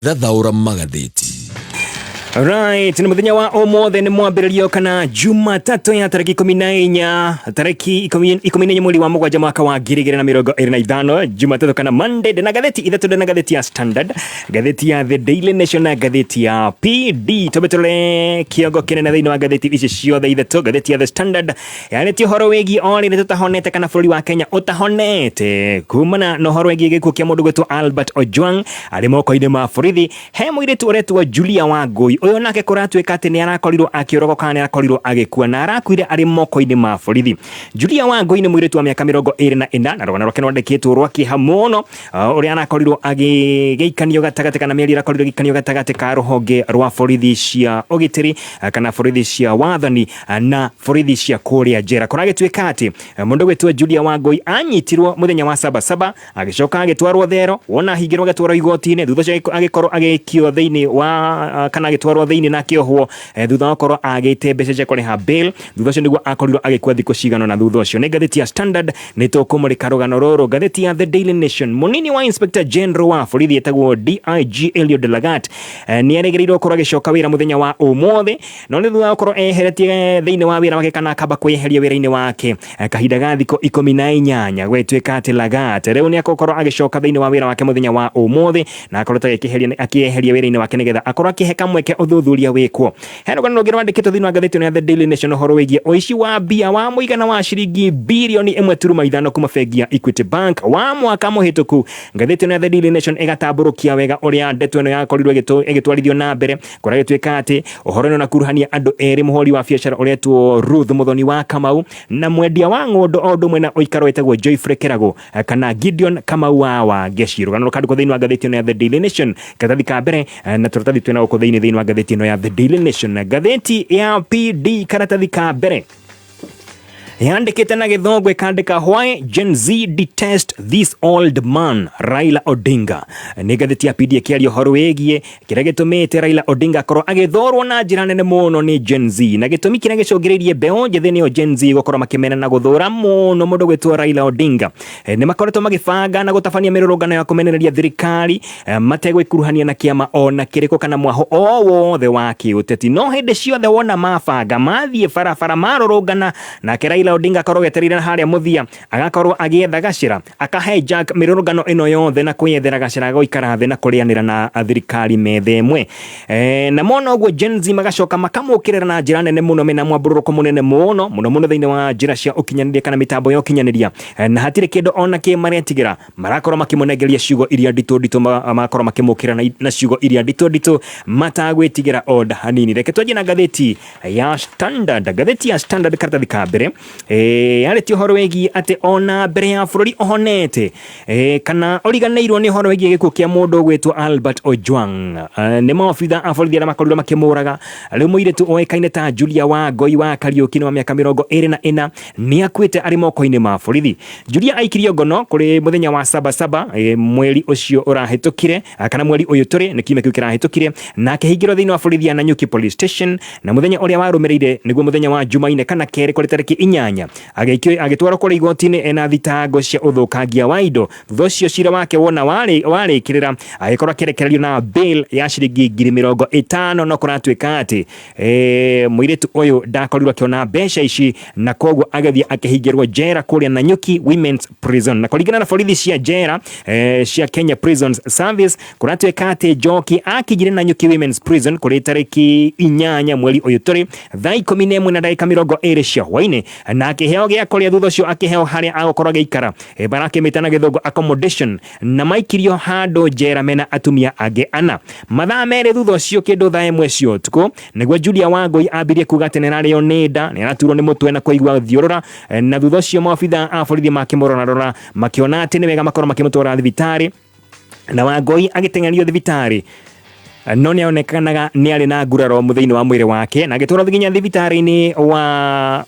Thathaũra magathĩti. Right, nĩ mũthenya wa ũmũthĩ nĩ mwambĩrĩrio kana Jumatatũ ya tarĩki 14, tarĩki 14 mweri wa 7 mwaka wa 2025, Jumatatũ kana Monday. Ndĩna ngathĩti ithatũ, ndĩna ngathĩti ya Standard, ngathĩti ya The Daily Nation na ngathĩti ya PD. Twambe tũrore kĩongo kĩnene thĩinĩ wa ngathĩti ici ciothe ithatũ. Ngathĩti ya The Standard yarĩtie ũhoro wĩgiĩ o rĩrĩ tũtahonete kana bũrũri wa Kenya ũtahonete kumana na ũhoro wĩgiĩ gĩkuũ kĩa mũndũ gwĩtwo Albert Ojwang arĩ moko-inĩ ma borithi. He mũirĩtu ũretwo Julia Wangũi, ũyũ nake kũratuĩka atĩ nĩ arakorirwo akĩũragwo kana nĩ arakorirwo agĩkua na arakuire arĩ moko-inĩ ma borithi. Julia Wangũi nĩ mũirĩtu wa mĩaka 24 na rũgano rwake rwandĩkĩtwo rwa kĩeha mũno, ũrĩa arakorirwo agĩgĩikanio gatagatĩ kana mĩario ĩrakorirwo ĩgĩikanio gatagatĩ ka rũhonge rwa borithi cia ũgitĩri kana borithi cia wathani na borithi cia kũrĩa njera. Kũragĩtuĩka atĩ mũndũ gwĩtwo Julia Wangũi anyitirwo mũthenya wa saba saba, agĩcoka agĩtwarwo thero, wona ahingĩrwo agĩtwarwo igoti-inĩ, thutha ũcio agĩkorwo agĩikio thĩinĩ wa kana agĩtwarwo thĩinĩ na akĩohwo, thutha wa gũkorwo agĩte mbeca cia kũrĩha bail. Thutha ũcio nĩguo akorirwo agĩkua thikũ cigana na thutha ũcio. Nĩ ngathĩti ya Standard nĩ tũkũmũrĩka rũgano rũrũ. Ngathĩti ya The Daily Nation, mũnini wa Inspector General wa borithi etagwo DIG Eliud Lagat nĩ erĩgĩrĩirwo gũkorwo agĩcoka wĩra mũthenya wa ũmũthĩ, no nĩ thutha wa gũkorwo eheretie thĩinĩ wa wĩra wake kana akamba kwĩyeheria wĩra-inĩ wake kahinda ga thikũ 18. Gwĩtuĩka atĩ Lagat rĩu nĩ agũkorwo agĩcoka thĩinĩ wa wĩra wake mũthenya wa ũmũthĩ na akorwo akĩeheria wĩra-inĩ wake nĩgetha akorwo akĩhe kamweke ũthuthuria wĩkwo. He rũgano rũngĩ rwandĩkĩtwo thĩinĩ wa ngathĩti ĩno ya The Daily Nation ũhoro wĩgiĩ ũici wa mbia wa mũigana wa ciringi birioni 1.5 kuma bengi ya Equity Bank wa mwaka mũhĩtũku. Ngathĩti ĩno ya The Daily Nation ĩgatambũrũkia wega ũrĩa ndeto ĩno yakorirwo ĩgĩtwarithio na mbere. Kũragĩtuĩka atĩ ũhoro ĩno ũnakuruhania andũ erĩ, mũhũri wa biacara ũretwo Ruth Muthoni wa Kamau na mwendia wa ng'ũndũ o ũndũ ũmwe na ũikaro wĩtagwo Joyfrey Kĩragũ kana Gideon Kamau wa Wangeci. Rũgano rũkandĩkwo thĩinĩ wa ngathĩti ĩno ya The Daily Nation karatathi ka mbere, na tũratathi twĩna gũkũ thĩinĩ wa ngathĩti ĩno ya The Daily Nation. Ngathĩti ya PD karatathi ka mbere yandĩkĩte na gĩthũngũ ĩkandĩka "Why Gen Z detest this old man Raila Odinga". Nĩ ngathĩti ya PD ĩkĩaria ũhoro wĩgiĩ kĩrĩa gĩtũmĩte Raila Odinga akorwo agĩthorwo na njĩra nene mũno nĩ Gen Z, na gĩtũmi kĩrĩa gĩcũngĩrĩirie mbeũ njĩthĩ nĩyo Gen Z gũkorwo makĩmena na gũthũra mũno mũndũ gwĩtwo Raila Odinga. Nĩ makoretwo magĩbanga na gũtabania mĩrũrũngano ya kũmenereria thirikari mategwĩkuruhania na kĩama ona kĩrĩkũ kana mwaho o wothe wa kĩũteti, no hĩndĩ ciothe wona mabanga mathiĩ barabara marũrũngana, nake Raila Odinga akorwo etereire harĩa mũthia, agakorwo agĩetha gacĩra akahe Jack mĩrũrũngano ĩno yothe na kwĩyethera gacĩra gũikara thĩ na kũrĩanĩra na thirikari metha ĩmwe. Na mona ũguo Gen Z magacoka makamũkĩrĩra na njĩra nene mũno mena mwambũrũrũko mũnene mũno mũno mũno thĩinĩ wa njĩra cia ũkinyanĩria kana mĩtambo ya ũkinyanĩria, na hatirĩ kĩndũ ona kĩ maretigĩra, marakorwo makĩmũnengeria ciugo iria nditũ nditũ, magakorwo makĩmũkĩra na ciugo iria nditũ nditũ matagwĩtigĩra onda hanini. Reke twanjie na ngathĩti ya Standard. Ngathĩti ya Standard karatathi ka mbere yarĩtie ũhoro wĩgiĩ atĩ ona mbere ya bũrũri ũhonete kana ũriganĩirwo nĩ ũhoro wĩgiĩ gĩkuũ kĩa mũndũ ũgwĩtwo Albert Ojwang, nĩ maobitha a borithi arĩa makorirwo makĩmũraga. Rĩu mũirĩtu ũĩkaine ta Julia Wangoi wa Kariũki wa mĩaka 24 nĩ akuĩte arĩ moko-inĩ ma borithi. Julia aikirio ngono kũrĩ mũthenya wa saba saba, mweri ũcio ũrahĩtũkire kana mweri ũyũ tũrĩ nĩ kiumia kĩu kĩrahĩtũkire, na akĩhingĩrwo thĩinĩ wa borithi ya Nanyuki Police Station, na mũthenya ũrĩa warũmĩrĩire nĩguo mũthenya wa Jumaine kana kerĩ kũrĩ tarĩki 8 agĩikio agĩtwarwo kũrĩ igoti-inĩ ena thitango cia ũthũkangia wa indo. Thutha ũcio cira wake wona warĩkĩrĩra agĩkorwo akĩrekererio na bail ya ciringi 50,000, no kũratuĩka atĩ mũirĩtu ũyũ ndakorirwo akĩona mbeca ici na koguo agĩthiĩ akĩhingĩrwo njera kũrĩa Nanyuki Women's Prison. Na kũringana na borithi cia njera cia Kenya Prisons Service, kũratuĩka atĩ Njoki akinyire Nanyuki Women's Prison kũrĩ tarĩki 8 mweri ũyũ tũrĩ thaa 11 na ndagĩka 20 cia hwainĩ na akĩheo gĩa kũrĩa. Thutha ũcio akĩheo harĩa agũkorwo agĩikara, barakĩmĩta na gĩthũngũ accommodation, na maikirio handũ njera mena atumia angĩ ana. Mathaa 2 thutha ũcio, kĩndũ thaa 1 cia ũtukũ, nĩguo Julia Wangũi ambirie kuga atĩ nĩararĩo nĩ nda, nĩaraturwo nĩ mũtwe na kũigua thiũrũra, na thutha ũcio maobitha a borithi makĩmũrorarora makĩona atĩ nĩ wega makorwo makĩmũtwara thibitarĩ, na Wangũi agĩteng'erio thibitarĩ, no nĩ onekanaga nĩ arĩ na nguraro thĩinĩ wa mwĩrĩ wake na agĩtwarwo nginya thibitarĩ-inĩ wa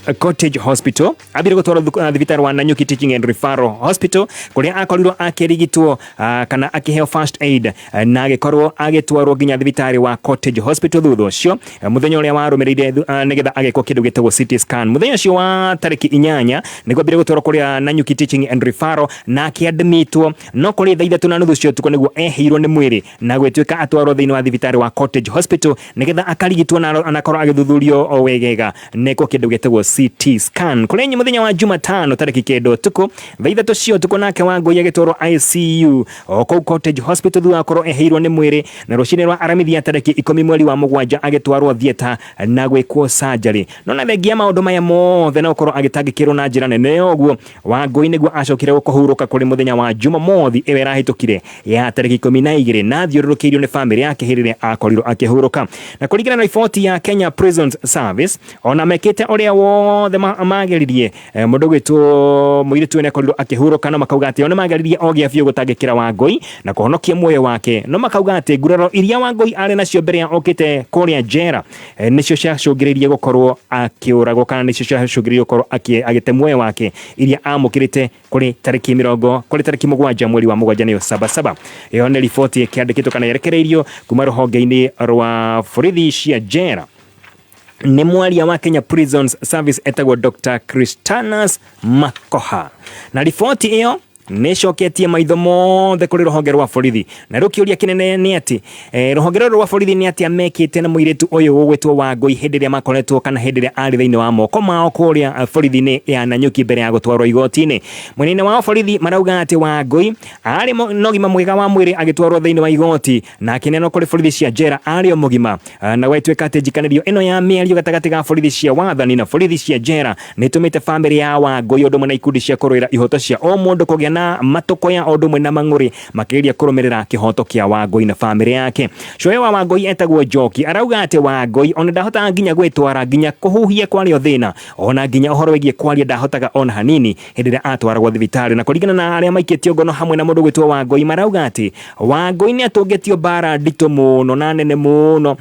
Cottage Hospital, ambire gũtwarwo thibitarĩ wa Nanyuki Teaching and Referral Hospital kũrĩa akorirwo akĩrigitwo kana akĩheo first aid, na agĩkorwo agĩtwarwo nginya thibitarĩ wa Cottage Hospital thutha ũcio mũthenya ũrĩa warũmĩrĩire, nĩgetha agĩkwo kĩndũ gĩtagwo CT scan. Mũthenya ũcio wa tarĩki 8 nĩguo ambire gũtwarwo kũrĩa Nanyuki Teaching and Referral na akĩadmitwo, no kũrĩ thaa 3:30 cia ũtukũ nĩguo ehĩirwo nĩ mwĩrĩ na gwĩtuĩka atwarwo thĩinĩ wa thibitarĩ wa Cottage Hospital nĩgetha akarigitwo na anakorwo agĩthuthurio o wegega nekwo kĩndũ gĩtagwo CT scan. Kũrĩ nyi mũthenya wa Jumatano tarĩki 9 ũtukũ thaa 3 cia ũtukũ, nake Wangũi agĩtwarwo ICU o kũu Cottage Hospital thutha wa gũkorwo ehĩirwo nĩ mwĩrĩ, na rũcinĩ rwa Aramithi ya tarĩki 10 mweri wa mũgwanja agĩtwarwo theatre na gwĩkwo surgery. No na thengia maũndũ maya mothe na gũkorwo agĩtangĩkĩrwo na njĩra nene ũguo, Wangũi nĩguo acokire kũhurũka kũrĩ mũthenya wa Jumamothi ĩyo ĩrahĩtũkire ya tarĩki 12, na athiũrũrũkĩirio nĩ bamĩrĩ yake hĩndĩ ĩrĩa akorirwo akĩhurũka. Na kũringana na riboti ya Kenya Prisons Service, ona mekĩte ũrĩa wothe mageririe, mũndũ gwĩtwo mũirĩtu ũyũ nĩakorirwo akĩhurũka, no makauga atĩ o nĩmageririe o gĩa biũ gũtangĩkĩra Wangũi na kũhonokia muoyo wake, no makauga atĩ nguraro iria Wangũi arĩ nacio mbere ya okĩte kũrĩa njera nĩcio ciacũngĩrĩirie gũkorwo akĩũragwo, kana nĩcio ciacũngĩrĩirie gũkorwo agĩte muoyo wake, iria amũkĩrĩte kũrĩ tarĩki mĩrongo kũrĩ tarĩki 7 mweri wa 7, nĩyo sabasaba. Ĩyo nĩ riboti ĩkĩandĩkĩtwo kana yerekereirio kuma rũhonge-inĩ rwa borithi cia njera nĩ mwaria wa Kenya Prisons Service etagwo Dr. Christanus Makoha. Na riboti ĩyo nĩcoketie maitho mothe kũrĩ rũhonge rwa borithi, na rĩu kĩũria kĩnene nĩ atĩ rũhonge rũrũ rwa borithi nĩ atĩa mekĩte na mũirĩtu ũyũ ũgwĩtwo Wangũi hĩndĩ ĩrĩa makoretwo kana hĩndĩ ĩrĩa arĩ thĩinĩ wa moko mao kũrĩa borithi-inĩ ya Nanyuki mbere ya gũtwarwo igoti-inĩ. Mwena-inĩ wao borithi marauga atĩ Wangũi arĩ na ũgima mwega wa mwĩrĩ agĩtwarwo thĩinĩ wa igoti na akĩneanwo kũrĩ borithi cia njera arĩ o mũgima, na gwatuĩka atĩ njikanĩrio ĩno ya mĩario gatagatĩ ga borithi cia wathani na borithi cia njera nĩ ĩtũmĩte bamĩrĩ ya Wangũi ũndũ ũmwe na ikundi cia kũrũĩra ihoto cia o mũndũ kũgĩa na matũkũya o ũndũ ũmwe na mang'ũrĩ makĩgeria kũrũmĩrĩra kĩhoto kĩa Wangũi na bamĩrĩ yake. Cũwe wa Wangũi etagwo Njoki arauga atĩ Wangũi ona ndahotaga nginya gwĩtwara, nginya kũhuhia kwarĩ o thĩna, ona nginya ũhoro wĩgiĩ kwaria ndahotaga ona hanini hĩndĩ ĩrĩa atwaragwo thibitarĩ. Na kũringana na arĩa maikĩtio ngono hamwe na mũndũ gwĩtwo Wangũi, marauga atĩ Wangũi nĩ atũngĩtio mbara nditũ mũno na nene mũno,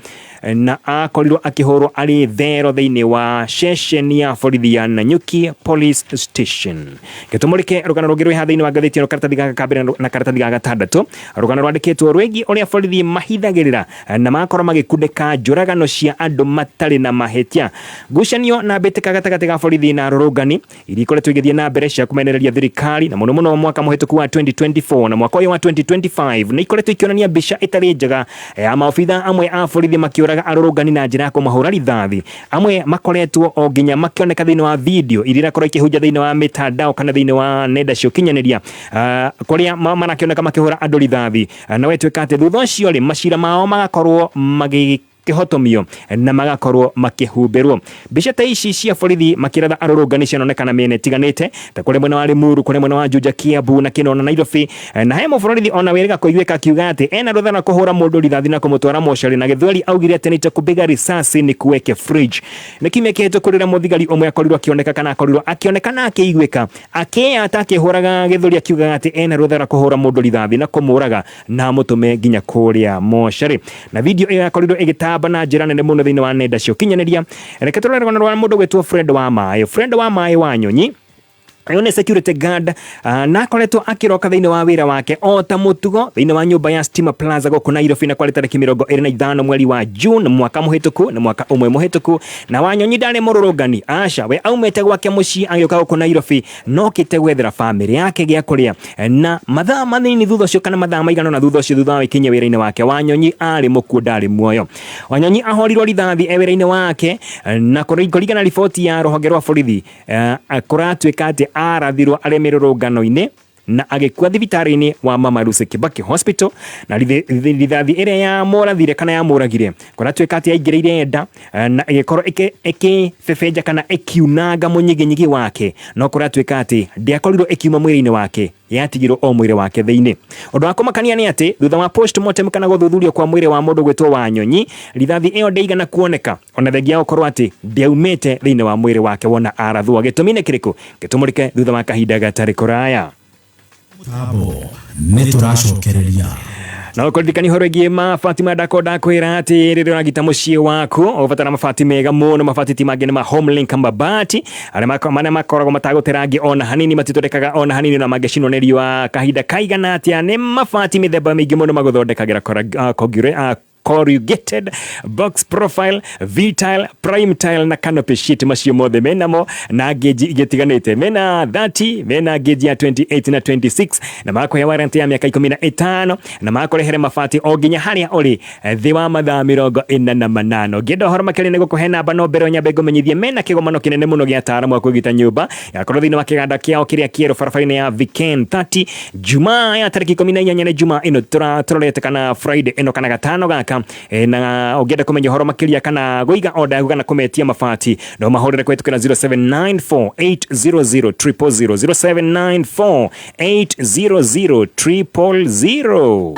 na akorirwo akĩhũrwo arĩ thero thĩinĩ wa ceceni ya borithi ya Nanyuki Police Station. Gĩtũmũrĩke rũgano rũngĩ rwĩ haha thĩinĩ wa ngathĩti ĩno, karatathi gaka ka mbere na karatathi ga gatandatũ, rũgano rwandĩkĩtwo rwĩgiĩ ũrĩa borithi mahithagĩrĩra na magakorwo magĩkundĩka njũragano cia andũ matarĩ na mahĩtia. Ngucanio na mbĩtĩka gatagatĩ ga borithi na arũrũngani iria ikoretwo igĩthiĩ na mbere cia kũmenereria thirikari, na mũno mũno mwaka mũhĩtũku wa 2024 na mwaka ũyũ wa 2025, nĩ ikoretwo ikĩonania mbica ĩtarĩ njega ya maobitha amwe a borithi makĩũraga arũrũngani na njĩra ya kũmahũra rithathi. Amwe makoretwo o nginya makĩoneka thĩinĩ wa video iria irakorwo ikĩhunja thĩinĩ wa mĩtandao kana thĩinĩ wa nenda cia ũkinyanĩria, kũrĩa marakĩoneka makĩhũra andũ rithathi, na gwĩtuĩka atĩ thutha ũcio rĩ, macira mao magakorwo magĩ kĩhotomio na magakorwo makĩhumbĩrwo. Mbica ta ici cia borithi makĩratha arũrũngani cianonekana mĩena ĩtiganĩte, ta kũrĩa mwena wa Limuru, kũrĩa mwena wa Juja, Kiambu na Kĩnona, Nairobi. Na he mũborithi ona wĩrĩga kũiguĩka akiuga atĩ ena rũtha rwa kũhũra mũndũ rithathi na kũmũtwara mocarĩ, na gĩthweri augire atĩ nitakupiga risasi nikuweke fridge. Nĩ kiumia kĩhĩtũku rĩrĩa mũthigari ũmwe akorirwo akĩoneka kana akorirwo akĩoneka na akĩiguĩka akĩyata akĩhũraga gĩthũri akiugaga atĩ ena rũtha rwa kũhũra mũndũ rithathi na kũmũraga na amũtũme nginya kũrĩa mocarĩ. Na video ĩyo yakorirwo ĩgĩtamba na njĩra nene mũno thĩinĩ wa nenda cia ũkinyanĩria. Reke tũrore rũgano rwa mũndũ gwĩtwo Fred wa Maĩ. Fred wa Maĩ wa Nyonyi ũyũ nĩ security guard, na akoretwo akĩroka thĩinĩ wa wĩra wake o ta mũtugo thĩinĩ wa nyũmba ya Stima Plaza gũkũ Nairobi, na kwarĩ tarĩki 25 mweri wa June mwaka mũhĩtũku, nĩ mwaka ũmwe mũhĩtũku. Na Wanyonyi ndarĩ mũrũrũngani, aca, we aumĩte gwake mũciĩ agĩũka gũkũ Nairobi nokĩte gwethera bamĩrĩ yake gĩa kũrĩa, na mathaa manini thutha ũcio kana mathaa maigana ũna thutha ũcio, thutha wa gĩkinyia wĩra-inĩ wake, Wanyonyi arĩ mũkuũ, ndarĩ muoyo. Wanyonyi ahorirwo rithathi e wĩra-inĩ wake, na kũringana na riboti ya rũhonge rwa borithi, kũratuĩka atĩ arathirwo arĩ mĩrũrũngano-inĩ na agĩkua thibitarĩ-inĩ wa Mama Lucy Kibaki Hospital. Na rithathi ĩrĩa yamũrathire kana yamũragire, kũratuĩka atĩ yaingĩrĩire nda na ĩgĩkorwo ĩkĩbebenja kana ĩkiunanga mũnyiginyigi wake, no kũratuĩka atĩ ndĩakorirwo ĩkiuma mwĩrĩ-inĩ wake, yatigirwo o mwĩrĩ wake thĩinĩ. Ũndũ wa kũmakania nĩ atĩ thutha wa postmortem kana gũthuthurio kwa mwĩrĩ wa mũndũ gwĩtwo Wanyonyi, rithathi ĩyo ndĩigana kuoneka, ona thengia ya gũkorwo atĩ ndĩaumĩte thĩinĩ wa mwĩrĩ wake wona arathwo. Gĩtũmi nĩ kĩrĩkũ? Gĩtũmũrĩke thutha wa kahinda gatarĩ kũraya. Mũtambo nĩ tũracokereria. No kũririkania ũhoro wĩgiĩ mabati ma ndako ndakwĩra atĩ rĩrĩa ũragita mũciĩ waku ũbatara mabati mega mũno. Mabati ti mangĩ nĩ ma Homelink mabati arĩa marĩa makoragwo matagũte rangi ona hanini, matitondekaga ona hanini na mangĩcinwo nĩ riũa kahinda kaigana atĩa. Nĩ mabati mĩthemba mĩingĩ mũno magũthondekagĩra corrugated, box profile, V-tile, prime tile na canopy sheet. Macio mothe menamo na gauge igĩtiganĩte, mena 30, mena gauge ya 28 na 26, na makũhe warranty ya mĩaka 15 na makũrehere mabati o nginya harĩa ũrĩ thĩ wa mathaa 48. Ngĩenda ũhoro makĩria nĩ gũkũhe namba, no mbere nyambe ngũmenyithie mena kĩgomano kĩnene mũno gĩa ataaramu a kwĩgita nyũmba gakorwo thĩinĩ wa kĩganda kĩao kĩrĩa kĩerũ barabara-inĩ ya Viken 30, Jumaa ya tarĩki 18, nĩ Jumaa ĩno tũrorete kana Friday ĩno kana gatano gaka. Na ũngĩenda kũmenya ũhoro makĩria kana gũiga order yaku kana kũmetia mabati, no mahũrĩre kũhĩtũkĩra 0794 800 000, 0794 800 000.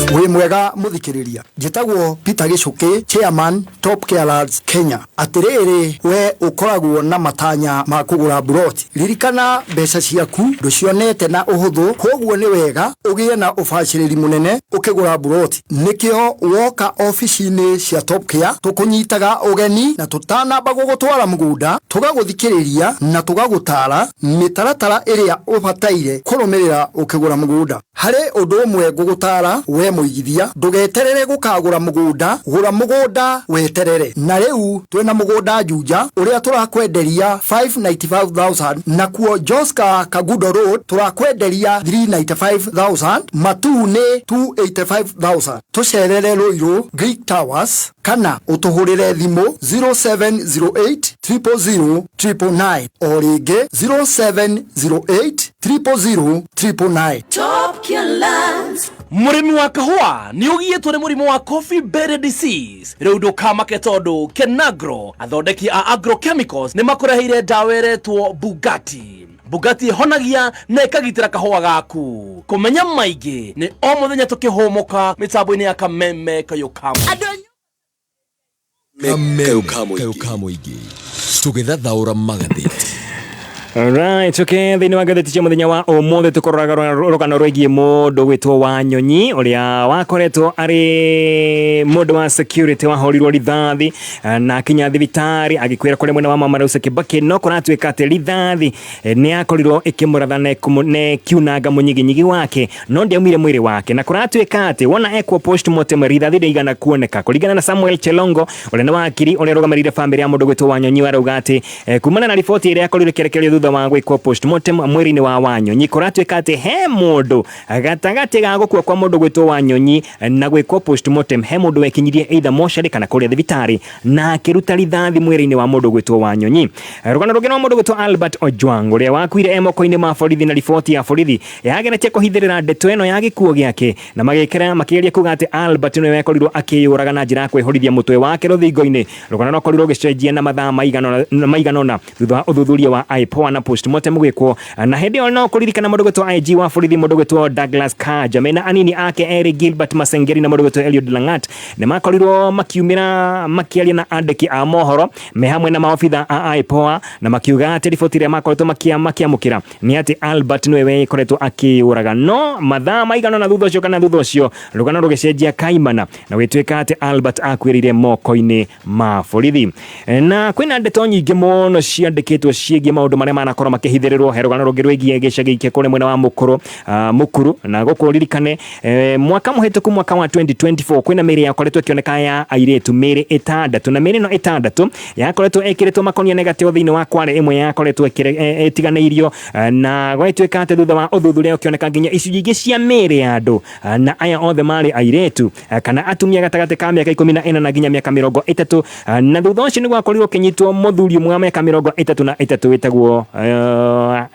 Wĩ mwega mũthikĩrĩria, njĩtagwo Peter Gĩcũkĩ, chairman Top Care Lands Kenya. Atĩrĩrĩ, we ũkoragwo na matanya ma kũgũra buroti, ririkana mbeca ciaku ndũcionete na ũhũthũ, koguo nĩ wega ũgĩe na ũbacĩrĩri mũnene ũkĩgũra buroti. Nĩkĩo woka obici-inĩ cia Top Care tũkũnyitaga ũgeni, na tũtanamba gũgũtwara mũgũnda tũgagũthikĩrĩria na tũgagũtara mĩtaratara ĩrĩa ũbataire kũrũmĩrĩra ũkĩgũra mũgũnda. Harĩ ũndũ ũmwe ngũgũtara we mũigithia, ndũgeterere gũkagũra mũgũnda, gũra mũgũnda weterere. Na rĩu twĩna mũgũnda Juja ũrĩa tũrakwenderia 595,000, nakuo Joska Kagudo Road tũrakwenderia 395,000, Matuu nĩ 285,000. Tũcerere Ruiru Greek Towers kana ũtũhũrĩre thimũ 0708 000 999, o rĩngĩ 0708 000 999. Top Lands. Mũrĩmi wa kahũa, nĩ ũgiĩtwo nĩ mũrimũ wa coffee berry disease? Rĩu ndũkamake tondũ Kenagro, athondeki a agrochemicals, nĩ makũreheire ndawa ĩretwo Bugatti. Bugatti ĩhonagia na ĩkagitĩra kahũa gaku. Kũmenya maingĩ nĩ o mũthenya tũkĩhũmũka mĩtambo-inĩ ya Kameme Kayũ. Kameme ka mũingĩ, tũgĩthathaũra magathĩti. Alright, okay, thĩinĩ wa ngathĩti cia mũthenya wa ũmũthĩ tũkũroraga rũgano rwĩgiĩ mũndũ gwĩtwo Wanyonyi ũrĩa wakoretwo arĩ mũndũ wa security wahũrirwo rithathi na akinya thibitarĩ agĩkuĩra kũrĩa mwena wa Mama Rose Kibaki. No kũratuĩka atĩ rithathi nĩ yakorirwo ĩkĩmũratha na ĩkiunanga mũnyiginyigi wake, no ndĩaumire mwĩrĩ wake, na kũratuĩka atĩ wona ekwo postmortem rithathi ndĩigana kuoneka. Kũringana na Samuel Chelongo ũrĩa nĩ wakiri ũrĩa ũrũgamĩrĩire bamĩrĩ ya mũndũ gwĩtwo Wanyonyi, arauga atĩ kumana na riboti ĩrĩa yakorirwo ĩkĩrekererio thutha wa gwĩkwo postmortem mwĩrĩ-inĩ wa Wanyonyi, kũratuĩka atĩ he mũndũ gatagatĩ ga gũkua kwa mũndũ gwĩtwo Wanyonyi na gwĩkwo postmortem, he mũndũ wekinyirie either mocarĩ kana kũrĩa thibitarĩ na akĩruta rithathi mwĩrĩ-inĩ wa mũndũ gwĩtwo Wanyonyi. Rũgano rũngĩ nĩ wa mũndũ gwĩtwo Albert Ojwang ũrĩa wakuire e moko-inĩ ma borithi, na riboti ya borithi yageretie kũhithĩrĩra ndeto ĩno ya gĩkuũ gĩake na magĩkĩra makĩgeria kuga atĩ Albert nĩwe wekorirwo akĩyũraga na njĩra ya kwĩhũrithia mũtwe wake rũthingo-inĩ. Rũgano rwakorirwo rũgĩcenjia na mathaa maigana ũna thutha wa ũthuthuria wa IPOA na postmortem gwĩkwo. Na hĩndĩ ĩyo no kũririkana mũndũ gwĩtwo IG wa borithi, mũndũ gwĩtwo Douglas Kanja, mena anini ake erĩ, Gilbert Masengeri na mũndũ gwĩtwo Eliud Langat, nĩ makorirwo makiumĩra makĩaria na andĩki a mohoro me hamwe na maobitha a IPOA na makiuga atĩ riboti ĩrĩa makoretwo makĩamũkĩra nĩ atĩ Albert nĩwe wekoretwo akĩyũraga. No mathaa maigana ũna thutha ũcio kana thutha ũcio, rũgano rũgĩcenjia kaimana na gũgĩtuĩka atĩ Albert akuĩrĩire moko-inĩ ma borithi. Na kwĩna ndeto nyingĩ mũno ciandĩkĩtwo ciĩgiĩ maũndũ marĩa manakorwo makĩhithĩrĩrwo. He rũgano rũngĩ rwĩgiĩ gĩcagi gĩkĩ kũrĩa mwena wa Mũkũrũ, Mũkuru, na gũkũ ririkane mwaka mũhĩtũku, mwaka wa 2024, kwĩna mĩĩrĩ yakoretwo ĩkĩoneka ya airĩtu, mĩĩrĩ ĩtandatũ, na mĩĩrĩ ĩno ĩtandatũ yakoretwo ĩkĩrĩtwo makonia na ĩgateo thĩinĩ wa kware ĩmwe yakoretwo ĩtiganĩirio, na gwagĩtuĩka atĩ thutha wa ũthuthuria ũkĩoneka nginya icunjĩ ingĩ cia mĩĩrĩ ya andũ, na aya othe marĩ airĩtu kana atumia gatagatĩ ka mĩaka 14 na nginya mĩaka 30. Na thutha ũcio nĩ gwakorirwo ũkĩnyitwo mũthuri ũmwe wa mĩaka 33 wĩtagwo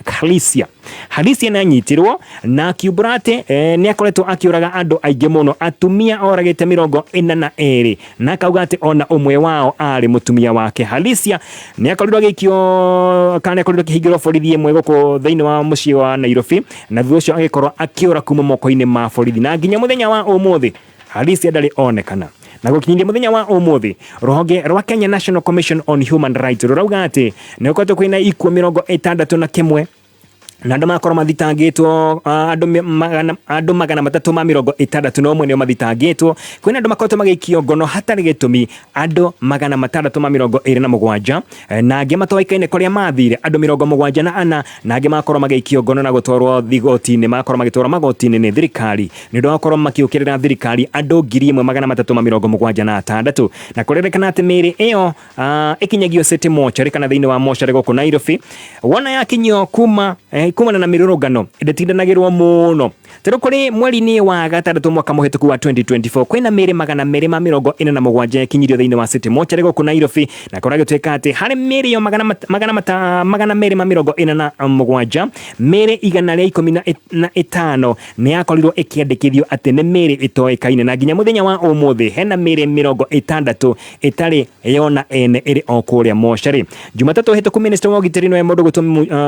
Halisia. Halisia nĩ anyitirwo na akiumbũra atĩ nĩ akoretwo akĩũraga andũ aingĩ mũno, atumia oragĩte 42, na akauga atĩ ona ũmwe wao arĩ mũtumia wake. Halisia nĩ akorirwo agĩikio kana nĩ akorirwo akĩhingĩrwo borithi ĩmwe gũkũ thĩinĩ wa mũciĩ wa Nairobi, na thutha ũcio agĩkorwo akĩũra kuma moko-inĩ ma borithi, na nginya mũthenya wa ũmũthĩ Halisia ndarĩ onekana. Na gũkinyĩria mũthenya wa ũmũthĩ, rũhonge rwa Kenya National Commission on Human Rights rũrauga atĩ nĩ gũkoretwo kwĩna ikuũ 61. Na andũ makorwo mathitangĩtwo, andũ 361 nĩo mathitangĩtwo. Kwĩna andũ makoretwo magĩikio ngono hatarĩ gĩtũmi, andũ 627, na angĩ matoĩkaine kũrĩa mathire, andũ 74, na angĩ makorwo magĩikio ngono na gũtwarwo thigoti-inĩ, makorwo magĩtwarwo magoti-inĩ nĩ thirikari nĩ ũndũ wa gũkorwo makĩũkĩrĩra thirikari, andũ 1376. Na kũrerĩkana atĩ mĩĩrĩ ĩyo ĩkinyagio City Mortuary kana thĩinĩ wa mocarĩ gũkũ Nairobi. Wona yakinyio kuma kumana na mĩrũrũngano ndĩtindanagĩrwo mũno. Tarĩu kũrĩ mweri-inĩ wa gatandatũ mwaka mũhĩtũku wa 2024, kwĩna mĩĩrĩ 247 yakinyirio thĩinĩ wa City Mortuary gũkũ Nairobi, na kũragĩtuĩka atĩ harĩ mĩĩrĩ ĩyo 247, mĩĩrĩ 115 nĩ yakorirwo ĩkĩandĩkithio atĩ nĩ mĩĩrĩ ĩtoĩkaine, na nginya mũthenya wa ũmũthĩ hena mĩĩrĩ 60 ĩtarĩ yona ene ĩrĩ o kũrĩa mocarĩ. Jumatatũ hĩtũku, minister wa ũgitĩri nĩwe mũndũ gwĩtwo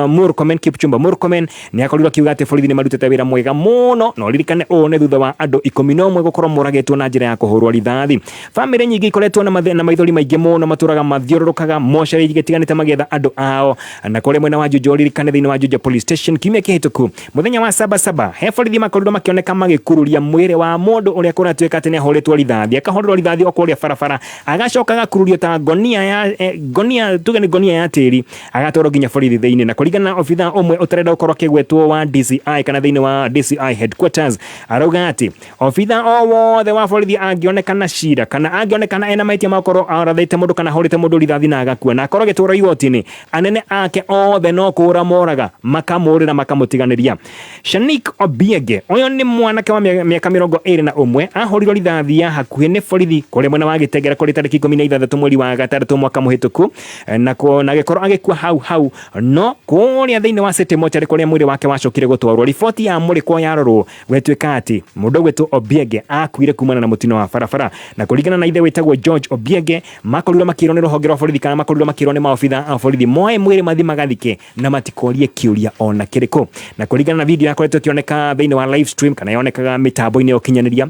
Murkomen, Kipchumba Murkomen, nĩ akorirwo akiuga atĩ borithi nĩ marutĩte wĩra mwega mũno. Na ũririkane ũũ nĩ thutha wa andũ 11 gũkorwo moragĩtwo na njĩra ya kũhũrwo rithathi. Bamĩrĩ nyingĩ ikoretwo na maithori maingĩ mũno, matũraga mathiũrũrũkaga mocarĩ igĩtiganĩte magĩetha andũ ao. Na kũrĩa mwena wa Juja, ũririkane thĩinĩ wa Juja Police Station kiumia kĩhĩtũku mũthenya wa saba saba, he borithi makorirwo makĩoneka magĩkururia mwĩrĩ wa mũndũ ũrĩa kũratuĩka atĩ nĩ ahũrĩtwo rithathi, akahũrĩrwo rithathi o kũrĩa barabara, agacoka agakururio ta ngonia ya ngonia, tuge nĩ ngonia ya tĩri, agatwarwo nginya borithi thĩinĩ. Na kũringana na obitha ũmwe ũtarenda gũkorwo akĩgwetwo wa DCI kana thĩinĩ wa DCI headquarters, arauga atĩ obitha o wothe wa borithi angĩonekana cira kana angĩonekana ena mahĩtia ma gũkorwo arathĩte mũndũ kana ahũrĩte mũndũ rithathi na agakua na akorwo agĩtwarwo igoti-inĩ, anene ake othe no kũũra moraga, makamũrĩra, makamũtiganĩria. Shanik Obienge, ũyũ nĩ mwanake wa mĩaka 21, ahũrirwo rithathi ya hakuhĩ nĩ borithi kũrĩa mwena wa Gĩtengera kũrĩ tarĩki 16 mweri wa gatandatũ mwaka mũhĩtũku, na agĩkorwo agĩkua hau hau. No kũrĩa thĩinĩ wa City Mortuary kũrĩa mwĩrĩ wake wacokire gũtwarwo, riboti ya mũrĩkwo yarorwo, gwĩtuĩka atĩ mũndũ ũgwĩtwo Obienge akuire kumana na mũtino wa barabara. Na kũringana na ithe wĩtagwo George Obienge, makorirwo makĩrwo nĩ rũhonge rwa borithi kana makorirwo makĩrwo nĩ maobitha a borithi moe mwĩrĩ mathi magathike na matikorie kĩũria ona kĩrĩkũ. Na kũringana na video yakoretwo ĩkĩoneka thĩinĩ wa live stream kana yonekaga mĩtambo-inĩ ya ũkinyanĩria,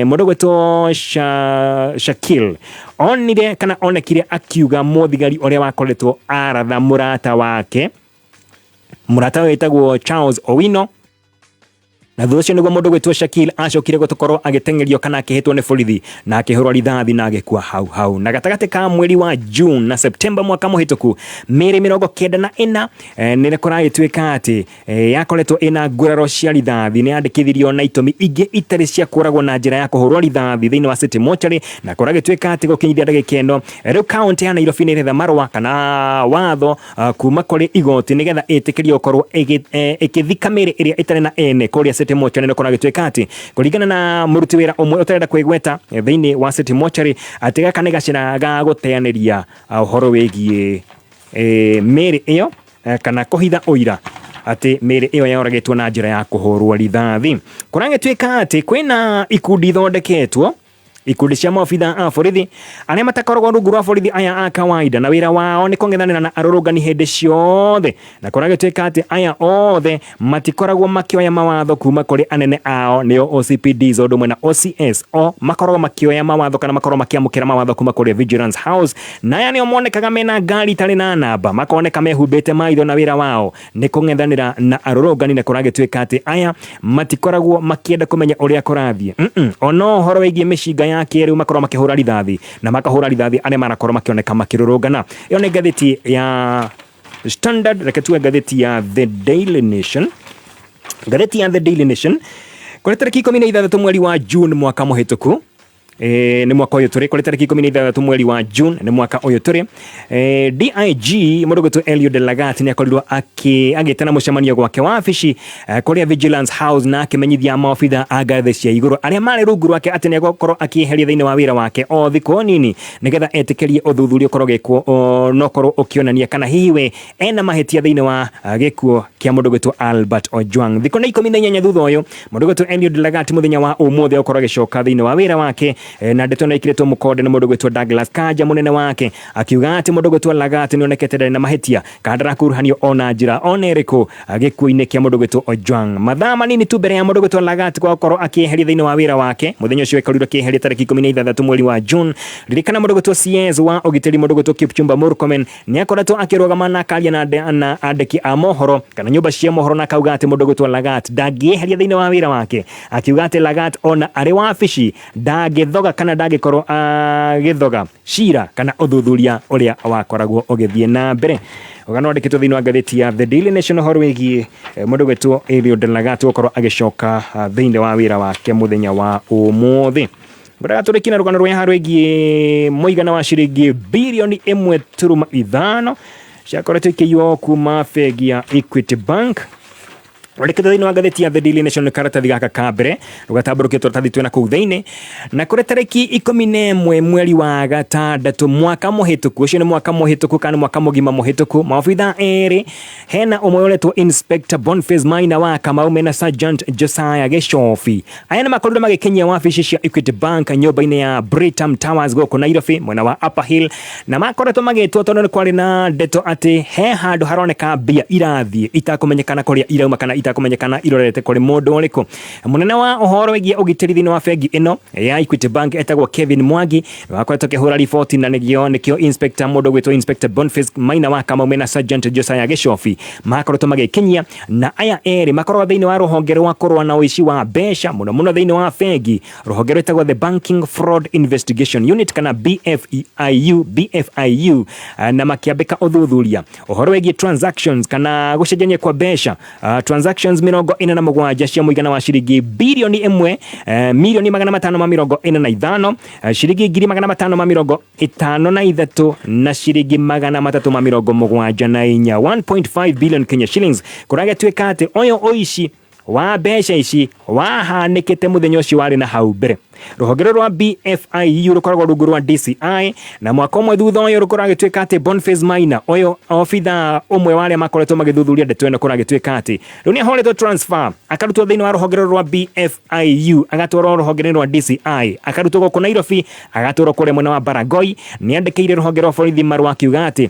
mũndũ ũgwĩtwo Shakil onire kana onekire akiuga mũthigari ũrĩa wakoretwo aratha mũrata wake, mũrata wĩtagwo Charles Owino, na thutha ũcio nĩguo mũndũ gwĩtwo Shakil acokire gũkorwo agĩteng'erio kana akĩhĩtwo nĩ borithi na akĩhũrwo rithathi na agĩkua hau hau. Na gatagatĩ ka mweri wa June na September mwaka mũhĩtũku, mĩĩrĩ 94 nĩ kũragĩtuĩka atĩ yakoretwo ĩna nguraro cia rithathi nĩ yandĩkithirio na itũmi ingĩ itarĩ cia kũragwo na njĩra ya kũhũrwo rithathi thĩinĩ wa City Mortuary. Na kũragĩtuĩka atĩ gũkinyithia ndagĩka ĩno rĩu kaunti ya Nairobi nĩ ĩretha marũa kana watho kuma kũrĩ igoti nĩgetha ĩtĩkĩrio gũkorwo ĩgĩthika mĩĩrĩ ĩrĩa ĩtarĩ na ene kũrĩa City Mortuary. Na kũragĩtuĩka atĩ kũringana na mũruti wĩra ũmwe ũtarenda kwĩgweta thĩinĩ wa City Mortuary, atĩ gaka nĩ gacĩra ga gũteanĩria ũhoro wĩgiĩ mĩĩrĩ ĩyo kana kũhitha ũira atĩ mĩĩrĩ ĩyo yoragĩtwo na njĩra ya kũhũrwo rithathi. Kũragĩtuĩka atĩ kwĩna ikundi ithondeketwo, ikundi cia maobitha a borithi arĩa matakoragwo rungu rwa borithi aya a kawaida, na wĩra wao nĩ kũng'ethanĩra na arũrũngani hĩndĩ ciothe. Na kũragĩtuĩka atĩ aya othe matikoragwo makĩoya mawatho kuma kũrĩ anene ao, nĩo OCPDs ũndũ ũmwe na OCS, o makoragwo makĩoya mawatho kana makoragwo makĩamũkĩra mawatho kuma kũrĩ Vigilance House. Na aya nĩo monekaga mena ngari itarĩ na namba, makoneka mehumbĩte maitho, na wĩra wao nĩ kũng'ethanĩra na arũrũngani. Na kũragĩtuĩka atĩ aya matikoragwo makĩenda kũmenya ũrĩa kũrathiĩ, ona ũhoro wĩgiĩ mĩcinga ya kĩrĩu, makoragwo makĩhũra rithathi na makahũra rithathi arĩa marakorwo makĩoneka makĩrũrũngana. Ĩyo nĩ ngathĩti ya Standard. Reke tuwe ngathĩti ya The Daily Nation. Ngathĩti ya The Daily Nation kũrĩ tarĩki 16 mweri wa June mwaka mũhĩtũku, nĩ mwaka ũyũ tũrĩ, kũrĩ tarĩki 16 mweri wa June nĩ mwaka ũyũ tũrĩ, DIG mũndũ gwĩtwo Eliud Lagat nĩ akorirwo agĩtana mũcemanio gwake wabici kũrĩa Vigilance House, na akĩmenyithia maobitha a ngathĩ cia igũrũ arĩa marĩ rungu rwake atĩ nĩ egũkorwo akĩeheria thĩinĩ wa wĩra wake o thikũ nini nĩgetha etĩkĩrie ũthuthuria ũkorwo ũgĩkwo no ũkorwo ũkĩonania kana hihi we ena mahĩtia thĩinĩ wa gĩkuũ kĩa mũndũ gwĩtwo Albert Ojwang. Thikũ nĩ 18 thutha ũyũ, mũndũ gwĩtwo Eliud Lagat mũthenya wa ũmũthĩ agũkorwo agĩcoka thĩinĩ wa wĩra wake. Na ndeto ĩno ĩkĩrĩtwo mũkonde nĩ mũndũ gwĩtwo Douglas Kanja, mũnene wake, akiuga atĩ mũndũ gwĩtwo Lagat nĩ onekete ndarĩ na mahĩtia kana ndarakuruhanio ona njĩra ona ĩrĩkũ gĩkuũ-inĩ kĩa mũndũ gwĩtwo Ojwang. Mathaa manini tu mbere ya mũndũ gwĩtwo Lagat gũkorwo akĩeheria thĩinĩ wa wĩra wake, mũthenya ũcio ĩkorirwo akĩeheria tarĩki 16 mweri wa June. Ririkana mũndũ gwĩtwo CS wa ũgitĩri, mũndũ gwĩtwo Kipchumba Murkomen, nĩ akoretwo akĩrũgama na akaria na andĩki a mohoro kana nyũmba cia mohoro, na akauga atĩ mũndũ gwĩtwo Lagat ndangĩeheria thĩinĩ wa wĩra wake, akiuga atĩ Lagat ona arĩ wabici ndangĩthoga kana ndangĩkorwo agĩthoga cira kana ũthuthuria ũrĩa wakoragwo ũgĩthiĩ na mbere. Ũgano wandĩkĩtwo thĩinĩ wa ngathĩti ya The Daily Nation ũhoro wĩgiĩ mũndũ gwĩtwo Eliud Lagat gũkorwo agĩcoka thĩinĩ wa wĩra wake mũthenya wa ũmũthĩ. Ngwendaga tũrĩkie na rũgano rwa haha rwĩgiĩ mũigana wa ciringi 1.5 birioni ciakoretwo ikĩiywo kuma bengi ya Equity Bank. Wandĩkĩtwo thĩinĩ wa ngathĩti ya The Daily Nation nĩ karatathi gaka ka mbere rũgatambũrũkio tũratathi twĩna kũu thĩinĩ. Na kũrĩ tarĩki 11 mweri wa gatandatũ mwaka mũhĩtũku, ũcio nĩ mwaka mũhĩtũku kana nĩ mwaka mũgima mũhĩtũku, maobitha erĩ, hena ũmwe ũretwo Inspector Boniface Maina wa Kamau mena Sergeant Josiah Gĩcobi, aya nĩ makorirwo magĩkinyia wabici cia Equity Bank nyũmba-inĩ ya Britam Towers gũkũ Nairobi, mwena wa Upper Hill, na makoretwo magĩtwo tondũ nĩ kwarĩ na ndeto atĩ he handũ haroneka mbia irathiĩ itakũmenyekana kũrĩa irauma kana itakũmenyekana irorete kũrĩ mũndũ ũrĩkũ. Mũnene wa ũhoro wĩgiĩ ũgitĩri thĩinĩ wa bengi ĩno ya Equity Bank etagwo Kevin Mwangi wakoretwo akĩhũra riboti, na nĩkĩo inspector, mũndũ gwĩtwo Inspector Boniface Maina wa Kamau mena Sergeant Josiah Gĩcobi makoretwo magĩkinyia. Na aya erĩ makoragwo thĩinĩ wa rũhonge rwa kũrũa na ũici wa mbeca mũno mũno thĩinĩ wa bengi, rũhonge rwĩtagwo the Banking Fraud Investigation Unit kana BFIU, BFIU, na makĩambĩka ũthuthuria ũhoro wĩgiĩ transactions kana gũcenjania kwa mbeca, transactions 47 cia mũigana wa ciringi 1 birioni 545,000,000, ciringi 553,000,000 na ciringi 374, 1.5 billion Kenya shillings. Kũragĩtuĩka atĩ ũyũ ũici wa mbeca ici wahanĩkĩte mũthenya ũcio warĩ na hau mbere. Rũhonge rũrũ rwa BFIU rũkoragwo rungu rwa DCI, na mwaka ũmwe thutha ũyũ kũragĩtuĩka atĩ Boniface Maina, ũyũ obitha ũmwe wa arĩa makoretwo magĩthuthuria ndeto ĩno, kũragĩtuĩka atĩ rĩu nĩ ahũrĩtwo transfer, akarutwo thĩinĩ wa rũhonge rũrũ rwa BFIU agatwarwo rũhonge-inĩ rwa DCI, akarutwo gũkũ Nairobi agatwarwo kũrĩa mwena wa Baragoi. Nĩ andĩkĩire rũhonge rwa borithi marũa akiuga atĩ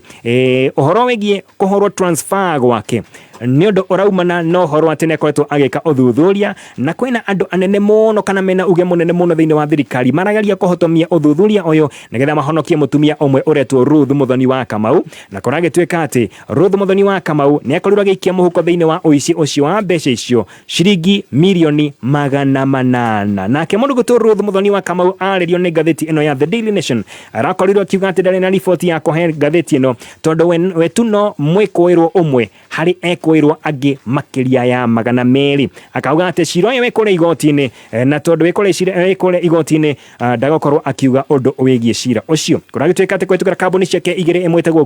ũhoro wĩgiĩ kũhũrwo transfer gwake nĩ ũndũ ũraumana na ũhoro atĩ nĩ akoretwo agĩka ũthuthuria na kwĩna andũ anene mũno kana mena uge mũnene mũno thĩinĩ wa thirikari marageria kũhotomia ũthuthuria ũyũ nĩgetha mahonokie mũtumia ũmwe ũretwo Ruth Muthoni wa Kamau. Na kũragĩtuĩka atĩ Ruth Muthoni wa Kamau nĩ akorirwo agĩikia mũhuko thĩinĩ wa ũici ũcio wa mbeca icio ciringi 800,000,000. Nake mũndũ gwĩtwo Ruth Muthoni wa Kamau arĩrio nĩ ngathĩti ĩno ya The Daily Nation, arakorirwo akiuga atĩ ndarĩ na riboti ya kũhe ngathĩti ĩno tondũ we tu no mwĩkũĩrwo ũmwe harĩ ekũĩrwo angĩ makĩria ya 200. Akauga atĩ cira ũyũ wĩ kũrĩa igoti-inĩ, na tondũ wĩ kũrĩa igoti-inĩ, ndagakorwo akiuga ũndũ wĩgiĩ cira ũcio. Kũragĩtuĩka atĩ kũhĩtũkĩra kambuni ciake igĩrĩ, ĩmwe ĩtagwo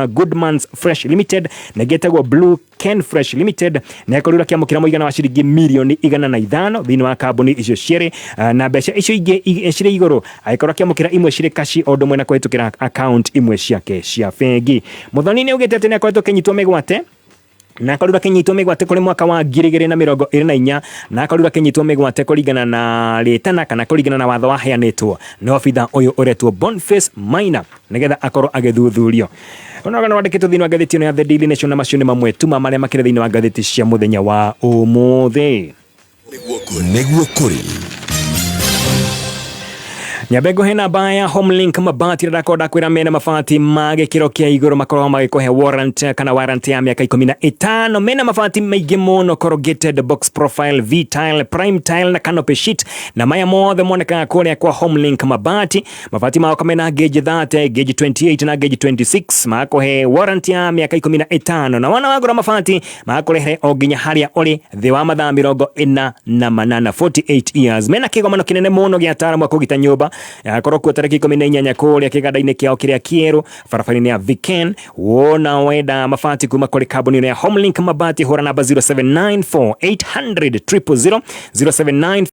Goodmans Fresh Limited na ĩngĩ ĩtagwo Blue Ken Fresh Limited, nĩ akorirwo akĩamũkĩra mũigana wa ciringi 105,000,000 thĩinĩ wa kambuni icio cierĩ, na mbeca icio ingĩ cirĩ igũrũ agĩkorwo akĩamũkĩra imwe cirĩ kaci o ũndũ ũmwe na kũhĩtũkĩra account imwe ciake cia bengi. Muthoni nĩ augĩte atĩ nĩ akoretwo akĩnyitwo mĩgwate, na akorirwo akĩnyitwo mĩgwate kũrĩ mwaka wa 2024, na akorirwo akĩnyitwo mĩgwate kũringana na rĩtana kana kũringana na watho waheanĩtwo nĩ obitha ũyũ ũretwo Boniface Maina nĩgetha akorwo agĩthuthurio. Ona wandĩkĩtwo thĩinĩ wa ngathĩti ĩno ya The Daily Nation, na macio nĩ mamwe tu ma marĩa makĩrĩ thĩinĩ wa ngathĩti cia mũthenya wa ũmũthĩ. Nĩguo kũrĩ. Nyambe ngũhe namba ya Homelink Mabati. Ndakorwo ndakwĩra mena mabati ma gĩkĩro kĩa igũrũ, makoragwo magĩkũhe warrant kana warranty ya mĩaka 15. Mena mabati maingĩ mũno: corrugated box profile, V tile, prime tile na canopy sheet, na maya mothe monekaga kũrĩa kwa Homelink Mabati. Mabati mao mena gauge 30, gauge 28 na gauge 26, magakũhe warranty ya mĩaka 15, na wana wagũra mabati magakũrehere o nginya harĩa ũrĩ thĩ wa mathaa 48, 48 hours. Mena kĩgomano kĩnene mũno gĩa ataaramu a kũgita nyũmba, yakorwo kuo tarĩki 18 kũrĩa kĩganda-inĩ kĩao kĩrĩa kĩerũ barabara-inĩ ya Viken. Wona wenda mabati kuma kũrĩ kambuni ĩno ya Homelink Mabati, hũra namba 0794 800 000, 079.